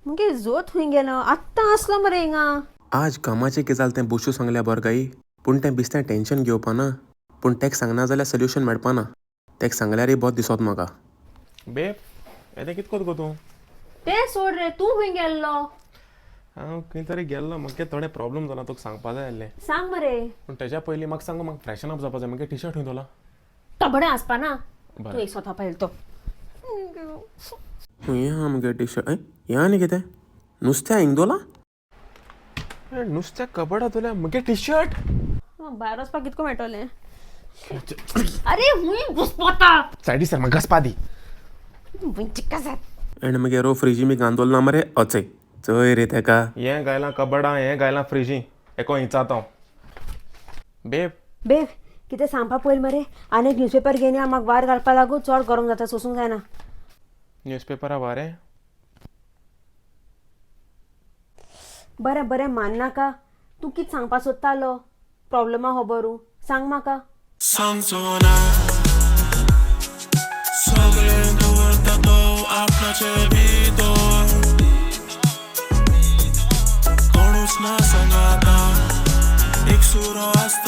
मुगे जोत खंय गेलो? आत्तां आसलो मरे हिंगा. आज कामाचें कितें जालें तें बोशू सांगल्या बरें गाई, पूण तें बिस्तें टेंशन घेवपा ना. पूण तेक सांगना जाल्यार सोल्युशन मेळपा ना. तेक सांगल्यारय बोत दिसोत म्हाका. बेब, येदें कित कोत गो तूं? तें सोड रे, तूं खंय गेल्लो? हांव खंय तरी गेल्लो. म्हाका थोडे प्रॉब्लम जाला, तुका सांगपा जाय आसलें. सांग मरे. पूण तेज्या पयलीं म्हाका सांग, म्हाका फ्रेशन अप जावपा जाय. म्हागे टी शर्ट खंय दवरला? तबडे आसपा ना. बरें. तूं एक स्वता पळयल तो. खंय आहा मुगे टी शर्ट? हें आनी कितें नुस्त्या हिंग दवरलां? नुस्त्या कबडा दवरल्या मुगे टी शर्ट. भायर वचपाक कितको मेळटलें? अरे, हुंय घुसपोता. सायडी सर, म्हाका घासपा दी. चिक्का जात. आनी मगे रो फ्रिजी मी गांदोल ना मरे. अचय चोय रे तेका. हें गायलां कबडां, हें गायलां फ्रिजी. एको हिंचात हांव बेब. बेब, कितें सांगपा पयल मरे, आनी एक न्यूजपेपर घेवन या. म्हाका वार घालपा लागून चड गरम जाता, सोसूंक जायना. न्यूजपेपरा वारें. बरें बरें, मान नाका. तूं कितें सांगपा सोदतालो? प्रॉब्लमा खबरू सांग म्हाका. सांगचो ना, सगळें दवरता तो आपणाचे भितर. कोणूच ना सांगाता, एक सुरो आसता.